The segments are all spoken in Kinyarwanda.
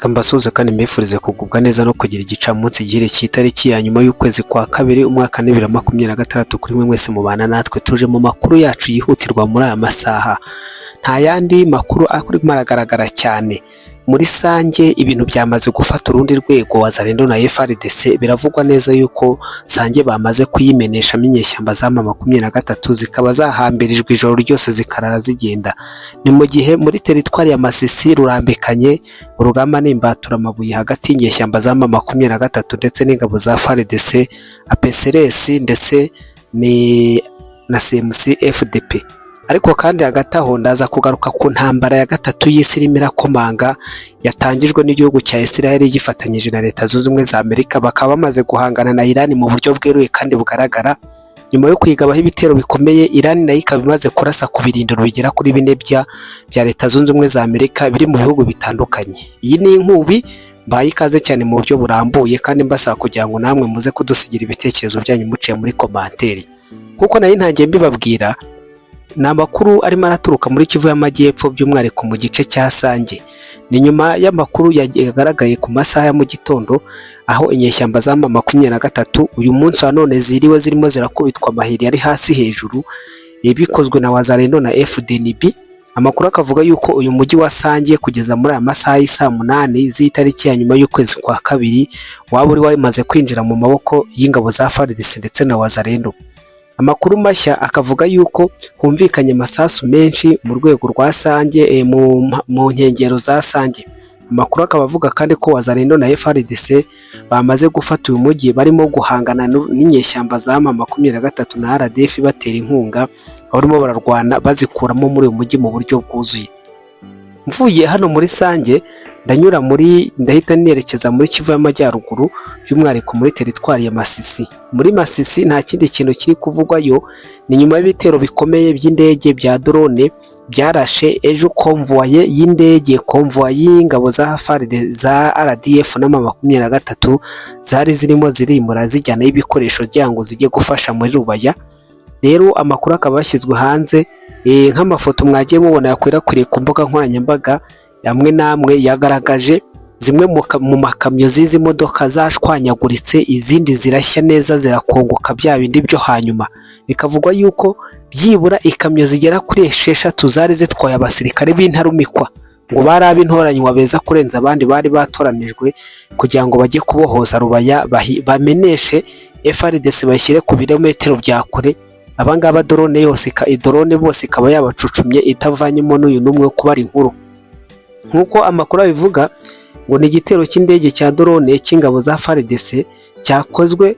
Reka mbasuhuze kandi mbifurize kugubwa neza no kugira igicamunsi gihire cy'itariki ya nyuma y'ukwezi kwa kabiri, umwaka 2026. Kuri mwe mwese mubana natwe, tuje mu makuru yacu yihutirwa muri aya masaha. Nta yandi makuru arimo aragaragara cyane muri Sange, ibintu byamaze gufata urundi rwego. Wazalendo na FARDC, biravugwa neza yuko Sange bamaze kuyimeneshamo inyeshyamba za M23, zikaba zahambirijwe ijoro ryose zikarara zigenda. Ni mu gihe muri teritwari ya Masisi rurambikanye urugamba n'imbaturamabuye hagati y'inyeshyamba za M23 ndetse n'ingabo za FARDC, APCLS ndetse ni na CMC FDP. Ariko kandi hagati aho ndaza kugaruka ku ntambara ya gatatu y'isi irimo irakomanga, yatangijwe n'igihugu cya Israel gifatanyije na Leta Zunze Ubumwe za Amerika, bakaba bamaze guhangana na Iran mu buryo bweruye kandi bugaragara nyuma yo kwigabaho ibitero bikomeye. Iran nayo ikaba imaze kurasa ku birindiro bigera kuri bine bya Leta Zunze Ubumwe za Amerika biri mu bihugu bitandukanye. Iyi ni inkubi mbaye ikaze cyane mu buryo burambuye, kandi mbasaba kugira ngo namwe muze kudusigira ibitekerezo byanyu muciye muri commentaire. Kuko nayo ntangiye mbibabwira, ni amakuru arimo araturuka muri Kivu y'Amajyepfo, by'umwihariko mu gice cya Sange. Ni nyuma y'amakuru yagaragaye ku masaha ya mu gitondo, aho inyeshyamba za M23 uyu munsi wa none ziriwe zirimo zirakubitwa amahiri ari hasi hejuru, bikozwe na Wazalendo na FDNB. Amakuru akavuga yuko uyu mujyi wa Sange kugeza muri aya masaha y'isaa 8 z'itariki ya nyuma y'ukwezi kwa kabiri waba uri wamaze kwinjira mu maboko y'ingabo za FARDC ndetse na Wazalendo. Amakuru mashya akavuga yuko humvikanye amasasu menshi mu rwego rwa Sange, mu nkengero za Sange. Amakuru akaba avuga kandi ko Wazalendo na FARDC bamaze gufata uyu mujyi, barimo guhangana n'inyeshyamba za M23 na RDF batera inkunga, barimo bararwana bazikuramo muri uyu mujyi mu buryo bwuzuye. Mvuye hano muri Sange, ndanyura muri, ndahita nerekeza muri Kivu y'Amajyaruguru, by'umwihariko muri teritwari ya Masisi. Muri Masisi nta kindi kintu kiri kuvugwayo, ni nyuma y'ibitero bikomeye by'indege bya drone byarashe ejo convoi y'indege, convoi y'ingabo za FARDC, za RDF na M23 zari zirimo zirimura zijyanayo ibikoresho kugira ngo zijye gufasha muri Rubaya. Rero amakuru akaba yashyizwe hanze, nk'amafoto mwagiye mubona yakwirakwiriye ku mbuga nkoranyambaga amwe n'amwe, yagaragaje zimwe mu makamyo z'izi modoka zashwanyaguritse, izindi zirashya neza zirakongoka bya bindi byo hanyuma. Bikavugwa yuko byibura ikamyo zigera kuri 6 zari zitwaye abasirikare b'intarumikwa, ngo bari ab'intoranywa beza kurenza abandi bari batoranijwe kugira ngo bajye kubohoza Rubaya, bameneshe FARDC, bashyire ku birometero bya kure. Abangaba drone yose, drone bose ikaba yabacucumye itavanyemo n'uyu n'umwe wo kubara inkuru. Nk'uko amakuru abivuga, ngo ni igitero cy'indege cya drone cy'ingabo za FARDC cyakozwe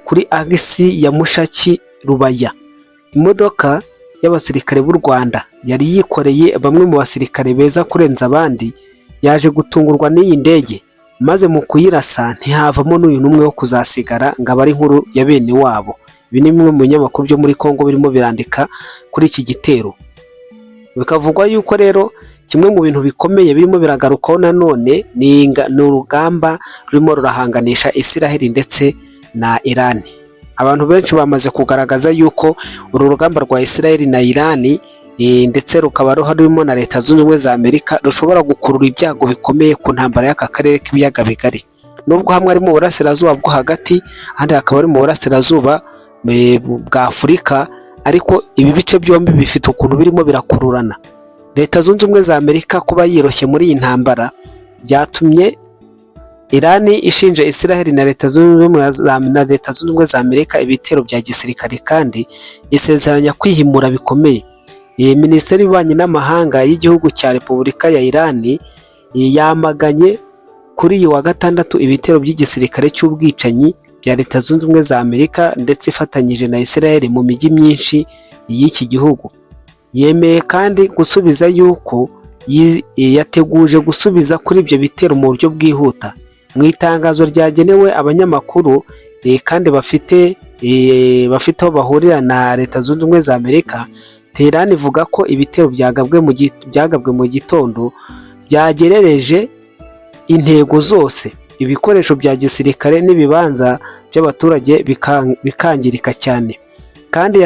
kuri axe ya Mushaki Rubaya. Imodoka y'abasirikare b'u Rwanda yari yikoreye bamwe mu basirikare beza kurenza abandi yaje gutungurwa n'iyi ndege, maze mu kuyirasa ntihavamo n'uyu n'umwe wo kuzasigara ngo abe ari inkuru ya bene wabo. Ibi ni bimwe mu binyamakuru byo muri Congo birimo birandika kuri iki gitero. Bikavugwa yuko rero kimwe mu bintu bikomeye birimo biragarukwaho nanone ni urugamba rurimo rurahanganisha Israel ndetse na Iran. Abantu benshi bamaze kugaragaza yuko uru rugamba rwa Israel na Iran, ndetse rukaba rurimo na Leta Zunze Ubumwe za Amerika, rushobora gukurura ibyago bikomeye ku ntambara y'aka karere k'ibiyaga bigari. Nubwo hamwe ari mu burasirazuba bwo hagati, ahandi hakaba ari mu burasirazuba bwa Afurika, ariko ibi bice byombi bifite ukuntu birimo birakururana. Leta Zunze Ubumwe za Amerika kuba yiroshye muri iyi ntambara byatumye Irani ishinja Israel na Leta Zunze Ubumwe za Amerika ibitero bya gisirikare, kandi isezeranya kwihimura bikomeye. Iyi Minisiteri y'Ububanyi n'Amahanga y'igihugu cya Repubulika ya Irani yamaganye kuri uyu wa gatandatu ibitero by'igisirikare cy'ubwicanyi bya Leta Zunze Ubumwe za Amerika ndetse ifatanyije na Israel mu mijyi myinshi y'iki gihugu. Yemeye kandi gusubiza yuko yateguje gusubiza kuri ibyo bitero mu buryo bwihuta. Mu itangazo ryagenewe abanyamakuru kandi bafite aho bahurira na Leta Zunze Ubumwe za Amerika, Tehran ivuga ko ibitero byagabwe mu gitondo byagerereje intego zose, ibikoresho bya gisirikare n'ibibanza by'abaturage bikangirika cyane, kandi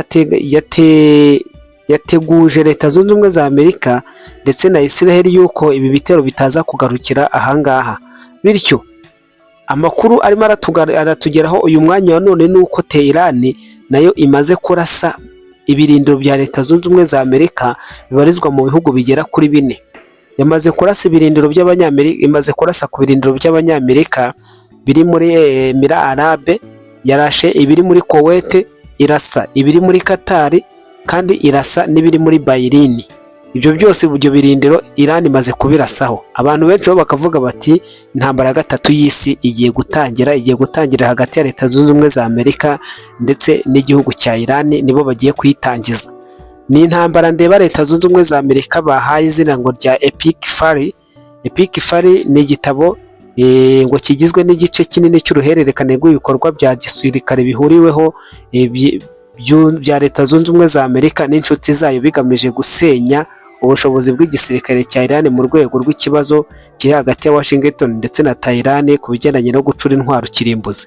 Yateguje Leta Zunze Ubumwe za Amerika ndetse na Israel yuko ibi bitero bitaza kugarukira ahangaha. Bityo amakuru arimo aratugeraho uyu mwanya wa none ni uko Tehran nayo imaze kurasa ibirindiro bya Leta Zunze Ubumwe za Amerika bibarizwa mu bihugu bigera kuri bine. Yamaze kurasa ibirindiro by'Abanyamerika, imaze kurasa ku birindiro by'Abanyamerika biri muri Emirats Arabes, yarashe ibiri muri Kuwait, irasa ibiri muri Qatar, kandi irasa n'ibiri muri Bahrain. Ibyo byose, ibyo birindiro Iran imaze kubirasaho. Abantu benshi bo bakavuga bati intambara ya gatatu y'isi igiye gutangira, igiye gutangira hagati ya Leta Zunze Ubumwe za Amerika ndetse n'igihugu cya Iran, nibo bagiye kuyitangiza. Ni intambara ndeba Leta Zunze Ubumwe za Amerika bahaye izina ngo rya Epic Fury. Epic Fury ni igitabo ngo kigizwe n'igice kinini cy'uruhererekane rw'ibikorwa bya gisirikare bihuriweho bya Leta Zunze Ubumwe za Amerika n'inshuti zayo, bigamije gusenya ubushobozi bw'igisirikare cya Iran mu rwego rw'ikibazo kiri hagati ya Washington ndetse na Tehran ku bigendanye no gucura intwaro kirimbuzi.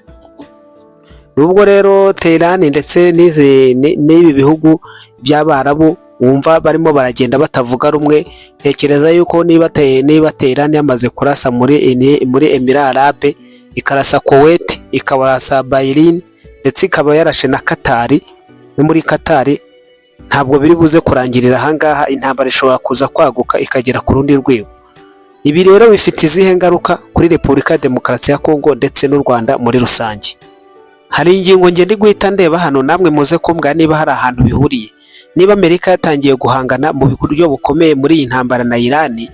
Nubwo rero Tehran ndetse n'ibi bihugu by'Abarabu wumva barimo baragenda batavuga rumwe, ntekereza yuko niba Tehran yamaze kurasa muri Emirats Arabes, ikarasa Kuwait, ikabarasa Bahrain, ndetse ikaba yarashe na Qatar, no muri Qatar, ntabwo biri buze kurangirira ahangaha. Intambara ishobora kuza kwaguka ikagera ku rundi rwego. Ibi rero bifite izihe ngaruka kuri Repubulika ya Demokarasi ya Kongo ndetse n'u Rwanda muri rusange? Hari ingingo nge ndi guhita ndeba hano, namwe muze kumbwira niba hari ahantu bihuriye. Niba Amerika yatangiye guhangana mu buryo bukomeye muri iyi ntambara na Iran,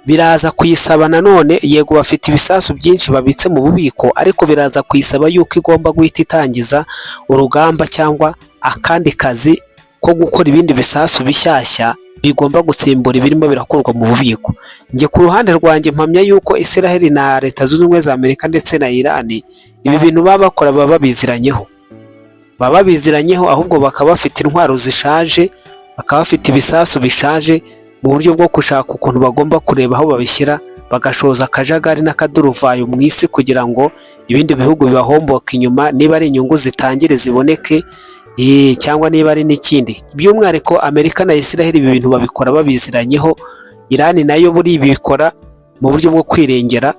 biraza kuyisaba nanone, yego bafite ibisasu byinshi babitse mu bubiko, ariko biraza kuyisaba yuko igomba guhita itangiza urugamba cyangwa akandi kazi ko gukora ibindi bisasu bishyashya bigomba gusimbura ibirimo birakorwa mu bubiko. Njye ku ruhande rwanjye mpamya yuko Israel na Leta Zunze Ubumwe za Amerika ndetse na Iran ibi bintu baba bakora baba babiziranyeho, baba babiziranyeho, ahubwo bakaba bafite intwaro zishaje, bakaba bafite ibisasu bishaje, mu buryo bwo gushaka ukuntu bagomba kureba aho babishyira bagashoza akajagari n'akaduruvayo mu isi, kugira ngo ibindi bihugu bibahomboke inyuma, niba ari inyungu zitangire ziboneke cyangwa niba ari n'ikindi. By'umwihariko Amerika na Israel ibi bintu babikora babiziranyeho. Iran nayo buri ibikora mu buryo bwo kwirengera.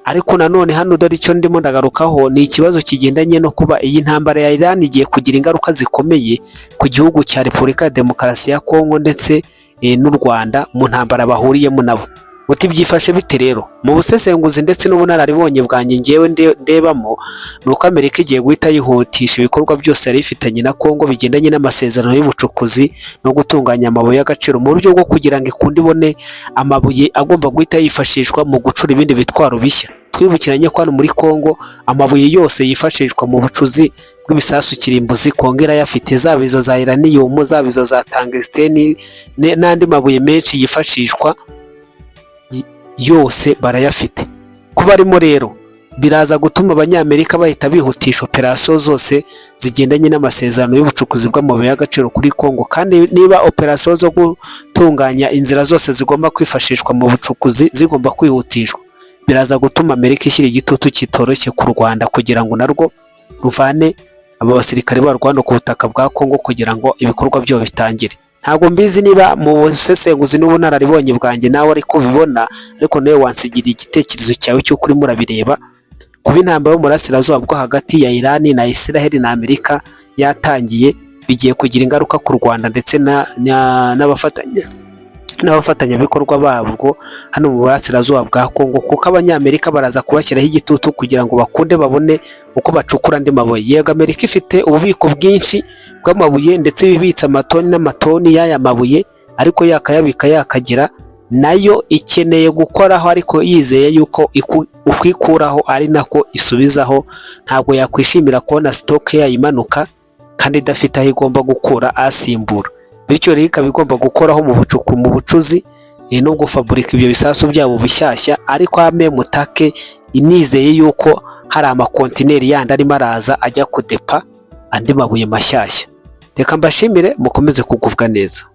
Ariko nanone hano dore icyo ndimo ndagarukaho ni ikibazo kigendanye no kuba iyi ntambara ya Iran igiye kugira ingaruka zikomeye ku gihugu cya Repubulika ya Demokarasi ya Kongo ndetse n'u Rwanda mu ntambara bahuriyemo nabo. Uti byifashe bite rero? Mu busesenguzi ndetse n'ubunararibonye bwanjye ngewe ndebamo ni uko Amerika igiye guhita yihutisha ibikorwa byose yari ifitanye na Kongo bigendanye n'amasezerano y'ubucukuzi no gutunganya amabuye y'agaciro, mu buryo bwo kugira ngo ikunde ibone amabuye agomba guhita yifashishwa mu gucura ibindi bitwaro bishya. Twibukiranye ko hano muri Kongo amabuye yose yifashishwa mu bucuzi bw'ibisasu kirimbuzi Kongo irayafite, zaba izo za uranium, zaba izo za tungsten n'andi mabuye menshi yifashishwa yose barayafite. Kuba arimo rero biraza gutuma Abanyamerika bahita bihutisha operasiyo zose zigendanye n'amasezerano y'ubucukuzi bw'amabuye y'agaciro kuri Kongo, kandi niba operasiyo zo gutunganya inzira zose zigomba kwifashishwa mu bucukuzi zigomba kwihutishwa, biraza gutuma Amerika ishyira igitutu kitoroshye ku Rwanda kugira ngo narwo ruvane aba basirikare barwo hano ku butaka bwa Kongo kugira ngo ibikorwa byabo bitangire. Ntabwo mbizi niba mu busesenguzi n'ubunararibonye bwanjye nawe ariko ubibona, ariko nawe wansigira igitekerezo cyawe cy'uko urimo urabireba. Kuba intambara yo mu burasirazuba bwo hagati ya Iran na Israel na Amerika yatangiye, bigiye kugira ingaruka ku Rwanda ndetse n'abafatanyabikorwa babwo hano mu burasirazuba bwa Kongo, kuko Abanyamerika baraza kubashyiraho igitutu kugira ngo bakunde babone uko bacukura andi mabuye. Yego, Amerika ifite ububiko bwinshi bw'amabuye ndetse ibibitse amatoni n'amatoni y'aya mabuye, ariko yakayabika yakagira nayo ikeneye gukoraho, ariko yizeye yuko uko ikuraho ari nako isubizaho. Ntabwo yakwishimira kubona stock yayo imanuka kandi idafite aho igomba gukura asimbura. Bityo rero ikaba igomba gukoraho mu bucuzi no gufaburika ibyo bisasu byabo bishyashya, ariko ame mutake inizeye yuko hari amakontineri yandi arimo araza ajya kudepa andi mabuye mashyashya. Reka mbashimire, mukomeze kugubwa neza.